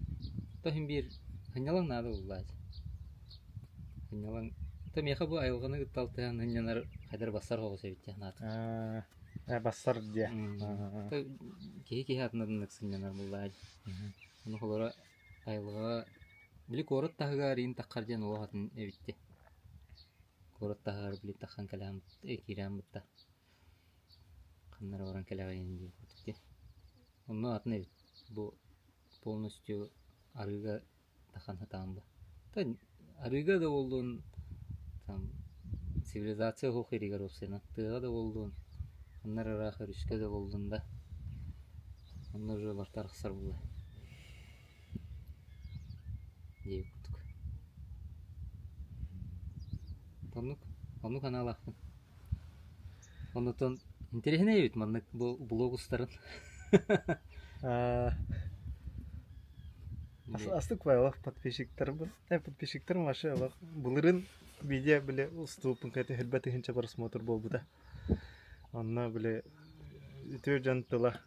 То иһин биир сынньалаҥ наада буоллааччы. Сынньалаҥ то миэхэ бу айылҕаны кытта алтыһан сынньанар хайдах бассар соҕус эбит диэн санаатым. Бассар диэ. То киһи киһи атын атыннык сынньанар буоллааччы. Ону холоро айылҕаҕа били куорат таһыгар иин таххар диэн олох атын эбит дии. Куорат таһыгар били таххан кэлээн киирээн бытта. Ханна эрэ баран кэлэҕин диэн курдук дии. Онно атын эбит. Бу полностью арыыга тахан сатаан бу. Арыыга да буоллун там цивилизация суох иригэр уопсайынан тыаҕа да буоллун ханна эрэ ыраах өрүскэ да буоллун да онно уже барыта арахсар буолла диэбит курдук. Оннук оннук анаалаахпын. Оннуттан интэриэһинэй эбит маннык бу блог устарын. Астык олох подписчиктарбын. Подписчиктарым вообще олох былырын видео били устууппун кэти хирбэ тыһынча просмотр буолбута. Онно били үтүө дьон тыла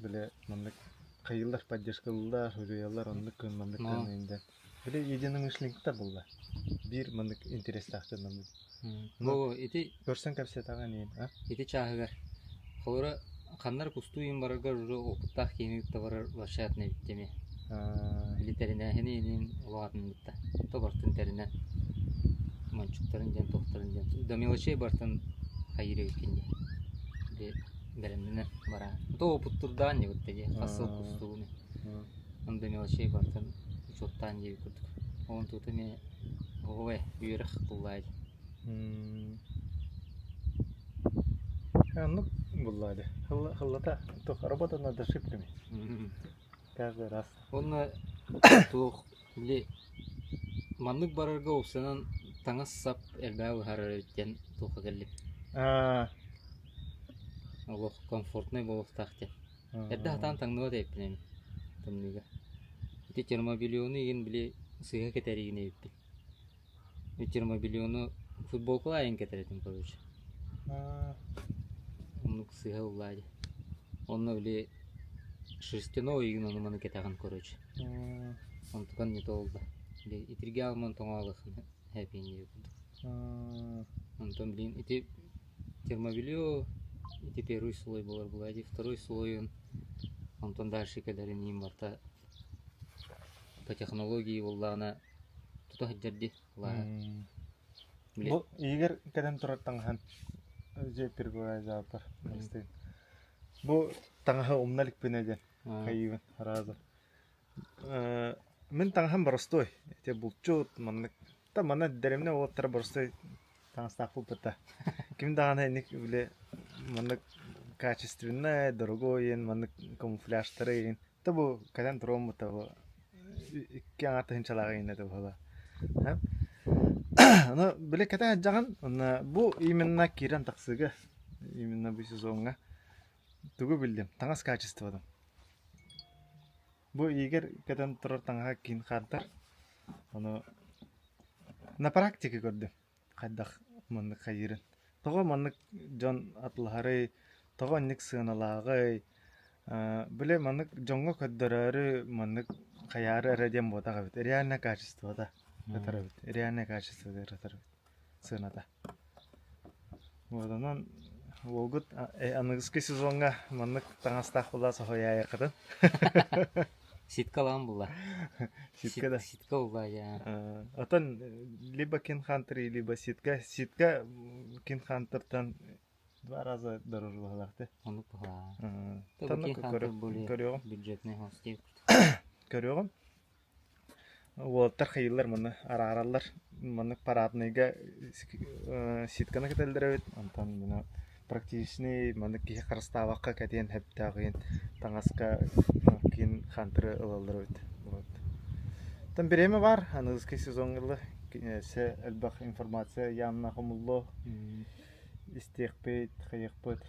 били маннык хайыылар поддержкалыыллар, суруйаллар оннук күн маннык күн инде. Били единомышленниктар булла. Биир маннык интерестээх дьонноммут. Бу ити Көрсөн кэпсэтэҕин иин, а? Ити чааһыгар холобура ханна эрэ кустуу иин бараргар уже опыттаах киһини кытта барар вообще атын эбит дии эмиэ. Били тэринээһини иинин олох атын бытта. То бартын тэринэн мончуктарын диэн туохтарын диэн до мелочей бартын хайыыр эбиккин дии. Били бэлэмнэнэн бараан. То опыттурдаан дии бытта дии. Хас сыл кустуугун. До мелочей бартын учуоттаан диэбит курдук. Ол онтута эмиэ оҕо үөрэх буллаай. Оннук буллаа дии. Хыллата туох работа над ошибками. Каждый раз. Уонна туох били маннык барарга уопсайынан таҥас-сап элбэҕи быһаарар эбит диэн туохха кэллим. Олох комфортнай буолуохтаах диэн. Эрдэ сатаан таҥныбат эбиппин эми тымныыга. Ити термобельону игин били сыыһа кэтэригин эбиппин. Термобельону футболкалаах айан кэтэр этим короче. Оннук сыыһа ыллаа дии. Онно били шерстяной игин ону маны кэтэҕин короче. Онтукан не то буолла. Били итиргэ алман тоҥоолоххун хэпиин диэбит курдук. Онтон блин ити термобелье ити первый слой буолар буолаа дии, второй слойун онтон дальше кэлэрин иин барыта по технологии буоллаҕына тута сылдьар дии кылааһа. Бу иһигэр кэлэн турар таҥаһын дьиэ перегрузаатар Бу таҥаһы умна иликпинэ диэн хайыыбын раза. Мин таҥаһым боростуой. Ити булчут маннык та манна дэриэбинэ уолаттара боростуой таҥастаах буолбута. Ким даҕаны инник били маннык качественнай, дорогой маннык камуфляжтары игин Та бу кэлэн туруоммута бу икки аҥаар тыһыынчалаах иҥнэ буола. Ону били кэтэ сылдьаҕын уонна бу именно киирэн тахсыыга именно бу сезоҥҥа тугу биллим таҥас качествотын. Бу иигэр кэтэн турар таҥаһа киин хаартар. Ону на практике көрдүм. Хайдах маннык хайыырын. Тоҕо маннык дьон атылаһарый, тоҕо инник сыаналааҕый? Били маннык дьоҥҥо көрдөрөөрү маннык хайаары эрэ диэн буотах эбит. Реальное качествота ытар эбит. Реальное качествота ытар эбит сыаната. Вот онон уолгут аныгыскы сезоҥҥа маннык таҥастаах буолла соһуйаайаххытын. Ситкалаан булла. Ситка да. Ситка булла я. Отон либо King Hunter, либо Ситка. Ситка King Hunter'тан два раза дороже быһалаах ти. Оннук быһалаах. King Hunter более бюджетный хостик. Көрүөҕүм. Уолаттар хайыыллар манна араараллар. Маннык парадныйга ситканы кэтэллэр эбит. Онтон маны практичный маннык киһи харыстаабакка кэтиэн сөптөөх таҥаска киин хантыры ылаллар эбит. Вот. Там бириэмэ баар, аныгыскы сезоҥҥа ыла. Өссө элбэх информация явно хомуллуо. Истиэхпит, хайыахпыт.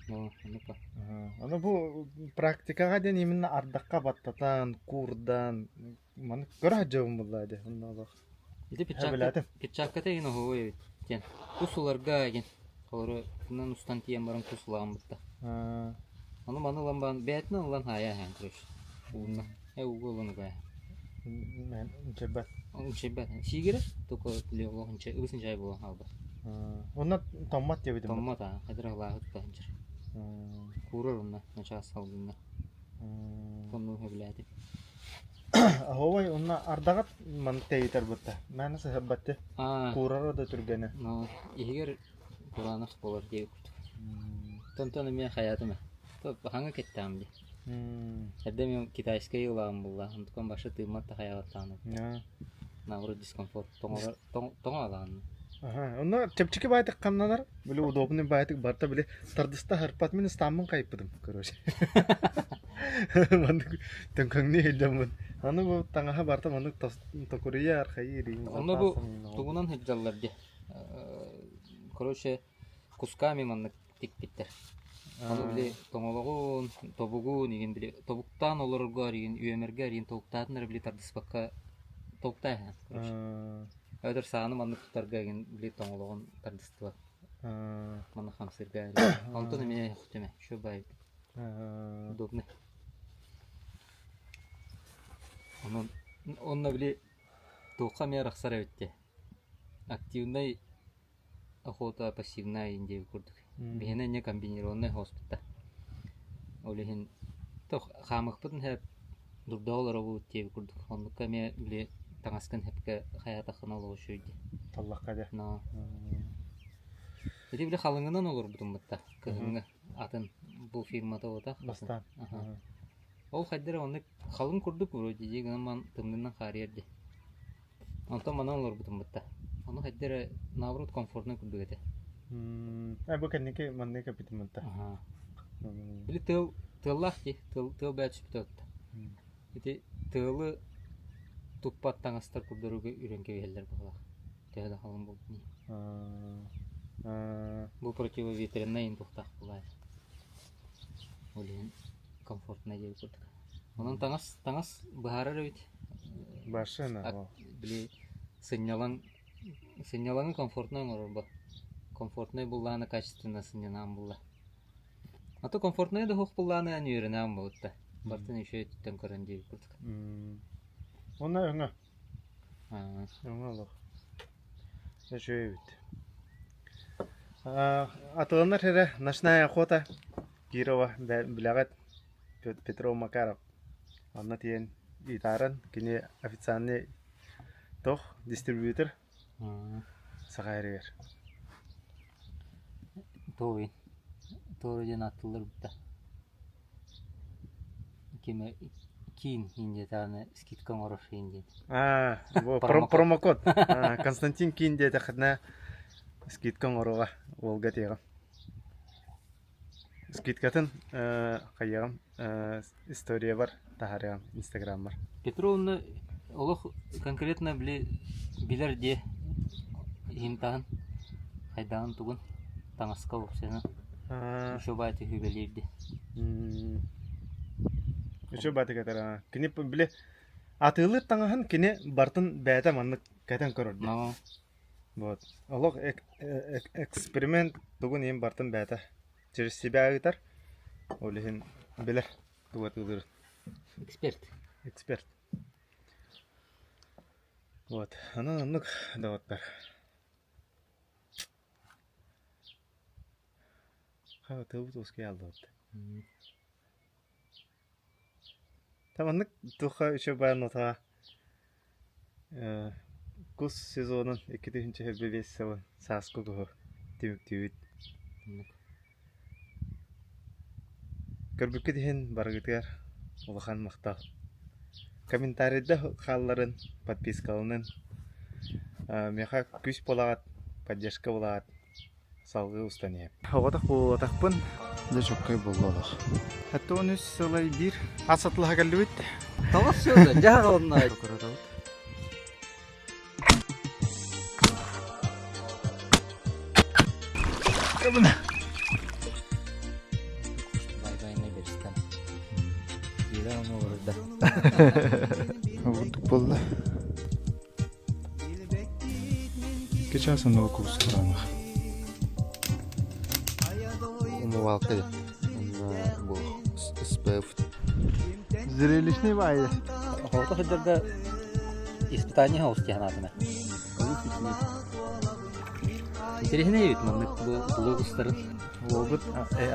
Ону бу практикаҕа диэн именно ардахха баттатан, куурдан, маны көрө сылдьабын буоллаа дии онно олох. Ити Сөбүлээтим. перчатката игин оһуобай эбит диэн. Кус уларга игин. Холору тынан устан тиийэн баран кус улаҕан бытта. Ону маны ылан баран бэйэтинэн ылан хаайа аһаан короче. Уунна. Э ууга ылан угая. Үнчэбэт. Үнчэбэт. Сиигирэ только олох үнчэ ыбыс үнчай буолан хаалбат. Онно томмот диэбитим. Томмот аа. Хадыр алааһы тута сылдьар. Куурар онно начаас салгыҥҥа. Онну сөбүлээтим. Аһовай онно ардаҕат маны тэйитэр бытта. Мээнэ сыһарбатты. Куурара да түргэнэ. Иһигэр кураанах буолар диэбит курдук. Тонтон эмиэ хайаатым ээ. Хаҥа кэттэҕим дии. Эрдэ эмиэ китайскай ылаҕым булла. Онтукам башы тыыммат да хайаҕаттаҕына. Наоборот дискомфорт. Тоҥо алаҕын. Онно чэпчэки баайтык хамнанар, били удобный баайтык барыта били тардыста харпат мин ыстааммын хайыппытым, короче. Маннык төҥкөҥнүү сылдьаммын. Аны бу таҥаһа барыта маннык токуруйа архайыы Онно бу тугунан сылдьаллар дии. Короче, кусками маннык тикпиттэр. Ону били тоҥолоҕун, тобугун игин били тобуктаан олорорго игин үөмэргэ игин тобуктаатын эрэ били тардыспакка тобуктаа иһэн короче. Эбэтэр сааны маннык тутарга игин били тоҥолоҕун тардыстыбат. Манна хамсыырга Онтон эмиэ түмэ еще бай удобный. Онон онно били туохха эмиэ арахсар эбит дии. Активнай охота пассивная диэбит курдук. Биһиэнэ инньэ комбинированнай хооспут Ол иһин тох хаамыахпытын сөп, дурдаҕа олоробут диэбит курдук. Оннукка эмиэ били таҥаскын сөпкө хайаатаххына олох үчүгэй дии. Таллахха дьэ. Но. Ити били халыҥынан олорбутум бытта кыһыҥҥы атын бу фирмата буотах. Бастаан. Ол хайдах эрэ оннук халыҥ курдук вроде дии гынан баран тымныынан хаарыйар дии. Онтон манан олорбутум бытта. Ону хайда эрэ наоборот комфортнай курдук этэ. Э, бу кэнники маннык кэппитим бытта. Били тыал тыаллаах дии. Тыал тыал бэйэ түспүтэ бытта. Ити тыалы туппат таҥастар курдуругу үрэн кэбиһэллэр быһыылаах. Төһө да халыҥ буолбут дии. Бу противоветреннай иһин туохтаах буолаай. Ол иһин комфортнай диэбит курдук. Онон таҥас таҥас быһаарар эбит. Машина. Били сынньалаҥ сынньалаҥы комфортнай оҥорорбо. Комфортнай буллааны качественно сынньанаан булла. А то комфортнай да суох буллааны эн үөрэнээн буолутта. Бартын үчүгэй өттүттэн көрөн диэбит курдук. Уонна өҥө. Өҥө олох. Үчүгэй эбит. Атыланар эрэ ночная охота Кирова билэҕит Петров Макаров онно тиийэн ыытааран кини официальный туох дистрибьютор Саха сиригэр Туой Туой диэн ааттыыллар бытта Ким Киин индиятааҕыны скидка оҥорор иин диэн. Аа, промокод. Константин Киин диэтэххитинэ скидка оҥоруоҕа уолга этиэҕим. Скидкатын хайыаҕым историябар таһаарыаҕым инстаграммар. Петровна олох конкретно били билэр диэ иһин таһын хайдаҕын тугун таҥаска уопсайынан еще баайты сүбэлиир дии. Үчүгэй баайты кэтэр Кини били атыылыыр таҥаһын кини бартын бэйэтэ маннык кэтэн көрөр дии. Вот. Олох эксперимент тугун иһин бартын бэйэтэ через себя ыытар. Ол иһин билэр тугу атыылыырын. Эксперт. Эксперт. Вот. Онон оннук доҕоттор. Ха, тылбыт ускуйа алдыбыт. Маннык туохха үчүгэй нотаҕа кус сезонун 2025 сылын сааскы куһу түмүктүүбүт. Көрбүккүт иһин барыгытыгар улахан махтал. Комментарийда хаалларын, подпискаланын, миэхэ күүс буолаҕыт, поддержка буолаҕыт. Салгыы устан иһэм. Оҕотох буолуотахпын. Дьэ чоккай буолла олох. 73 сылай биир ас атылаһа кэллибит. Тоҕо все да, дьаһалынна. Куратабыт. Кабына. Бай-байнай беристен. Биирэ ону олорда. Бурдук буолла. 2 час онно курс кураанах. Умывалка бу СПФ. Зрелищный баайы. Оҕото сылдьарга испытание хаус диэн аатына. Интэриэһинэй эбит маннык бу блог устарын. Блогут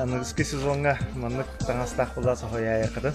аныгыскы сезоҥҥа маннык таҥастаах буолла соһуйаайаххытын.